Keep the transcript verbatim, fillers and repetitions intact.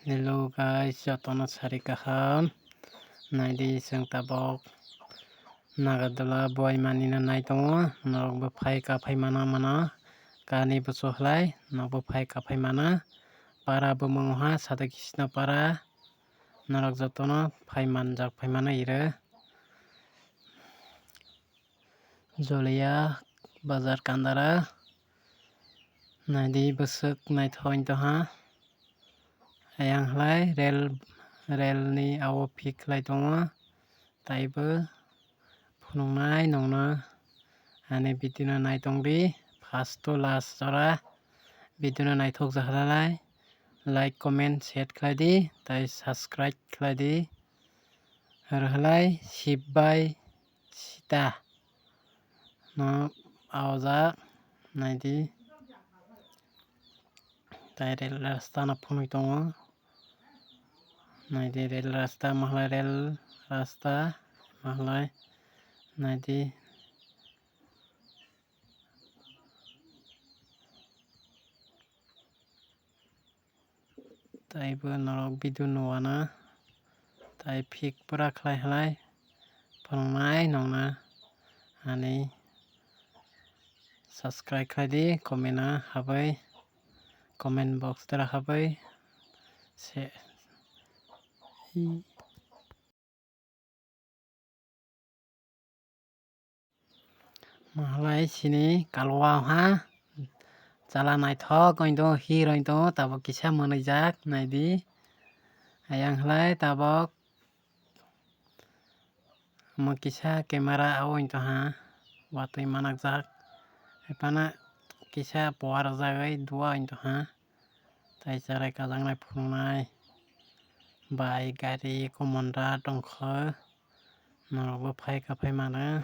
Hello guys, jotono sari kaham. Naidi, chwng tabok Nagarjula buai manina nai tongo. Norokbo phai ka phai mana mana. Kani buchu halai, nokbo phai ka phai mana. Para bumung ha, Sadhu Krishna para. Norok jotono phai manjak phai mana ire. Jolia bazar Kandara. Naidi, bwswk naithok wngtongha. Ayang halai rel, rel ni awo phik khlai tongo. Taibo phunuknai nongno ani video no naitongdi. First to last jora video no naithok jahalai like, comment, share khlaidi, tai subscribe khlaidi. Aro halai Sib bai Sita no aojak naidi. Tai rel rasta no phunui tongo. Naidi rel rasta, mahalai rel rasta, mahalai naidi. Taibo norok video nuana, tai phik pura khlai halai phunuknai nongna ani subscribe khlaidi, comment a habai, comment box dera habai se. Mahalai sini kalwa ha. Chala naithok wngtong, hir wngtong, tabok kisa mwnwijak naidi. Ayang halai tabok omo kisa camera o wngtong ha. Watwi manakjak. Ephana kisa poa rwjagwi dua wngtong ha. Tai charai kajaknai phunuknai. Bike, gari, komondra tongkha. Norokbo phai ka phai mano.